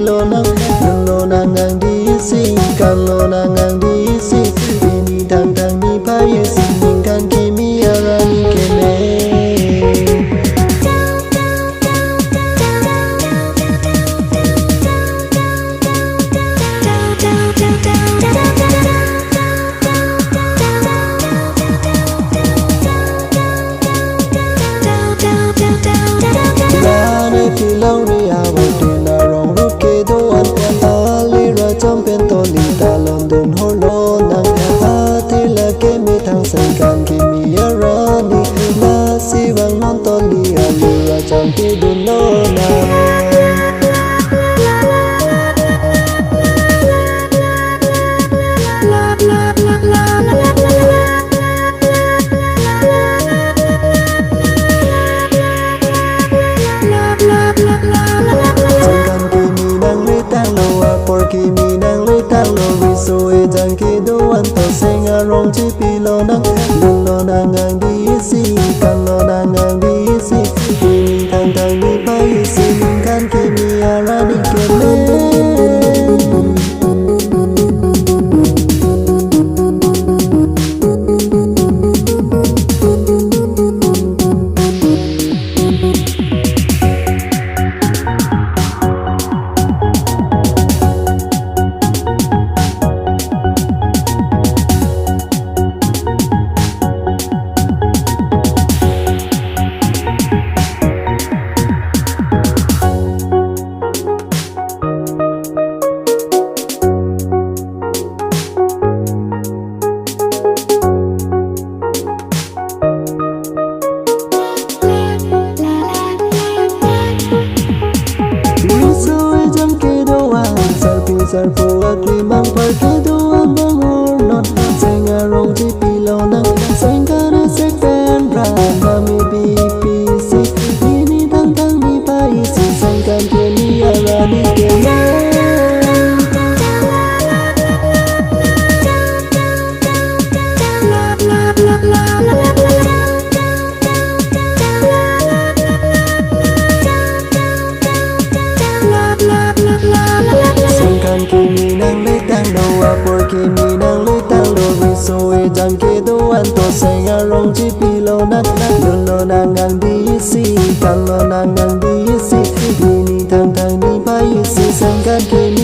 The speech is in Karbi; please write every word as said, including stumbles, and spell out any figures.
lonang, lonang angdeng isi, kan lonang angdeng isi, pini thangthang niphai isi, ningkan kimi arni keme. Lane pilongri abatin arong rup kedo-an, alira chom pen toli talon dun hor lonang. Athe lake methang sengkan kimi arni, lasi vang non toli alira chom kedun lonang. Sengkan kimi nangle tanglo, apor kimi nangle tanglo, riso ejang kedo-an to seng arong chipi lonang, dun lonang angdeng isi, kan lonang angdeng isi, pini thangthang niphai isi, ningkan kimi arni keme. Riso ejang kedo-an, sarpi sarpo aklimang par kedo-an bang hor non, seng arong chipi lonang, sengkan asek pen ra nami bipisi, pini thangthang niphai isi, sengkan kimi arni keme. Sengkan kimi nangle tanglo, apor kimi nangle tanglo, riso ejang kedo-an to seng arong chipi lonang, dun lonang angdeng isi, kan lonang angdeng isi, pini thangthang niphai isi, sengkan kimi